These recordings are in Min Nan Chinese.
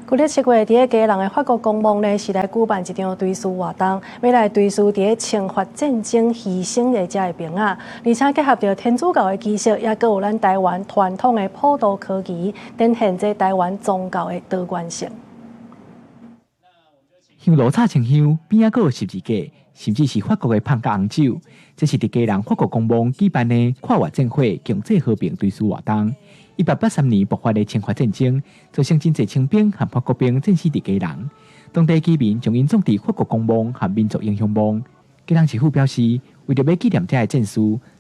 舊曆7月，佇咧基隆的法國公墓呢，是來舉辦一場追思活動，欲來追思佇咧清法戰爭犧牲的遮的兵仔，而且結合著天主教的儀式，也閣有咱台灣傳統的普渡科儀，展現這台灣宗教的多元性。香爐插清香，邊仔閣有十字架，甚至是法國的麭佮紅酒。這是佇基隆法國公墓舉辦的跨越戰火、共濟和平追思活動。1883年爆發的清法戰爭，造成真濟清兵和法國兵戰死佇基隆。當地居民將𪜶葬佇法國公墓和民族英雄墓。基隆市府表示，為著欲紀念這个戰士，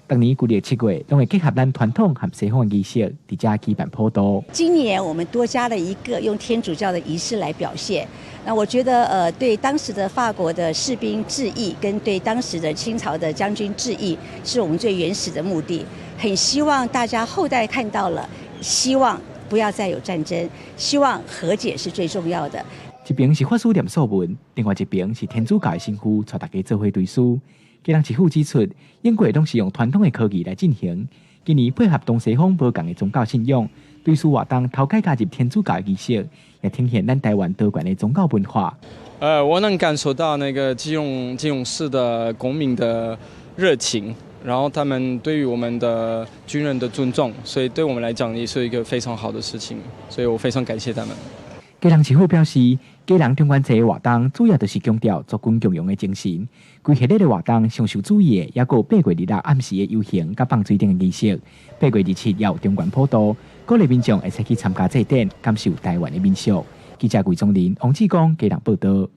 逐年舊曆7月攏會結合咱傳統和西方的儀式，佇遮舉辦普渡。今年我們多加了一個用天主教的儀式來表現。那我覺得，對當時的法國的士兵致意，跟對當時的清朝的將軍致意，是我們最原始的目的。很希望大家後代看到了，希望不要再有戰爭，希望和解是最重要的。一邊是法師念素文，另外一邊是天主教的神父帶大家做伙追思。基隆市府指出，往過攏是用傳統的科儀來進行，今年配合東西方無仝的宗教信仰，追思活動頭擺加入天主教的儀式，也呈現咱台灣多元的宗教文化。我能感受到那個基隆市的公民的熱情，然後他們對於我們的軍人的尊重，所以對我們來講也是一個非常好的事情，所以我非常感謝他們。基隆市府表示，基隆中元祭的活動主要就是強調族群共榮的精神。規系列的活動上受注意的，也閣有8月26暗時的遊行佮放水燈的儀式。8月27也有中元普渡，鼓勵民眾會使去參加祭典，感受台灣的民俗。記者魏宗林、王志剛基隆報道。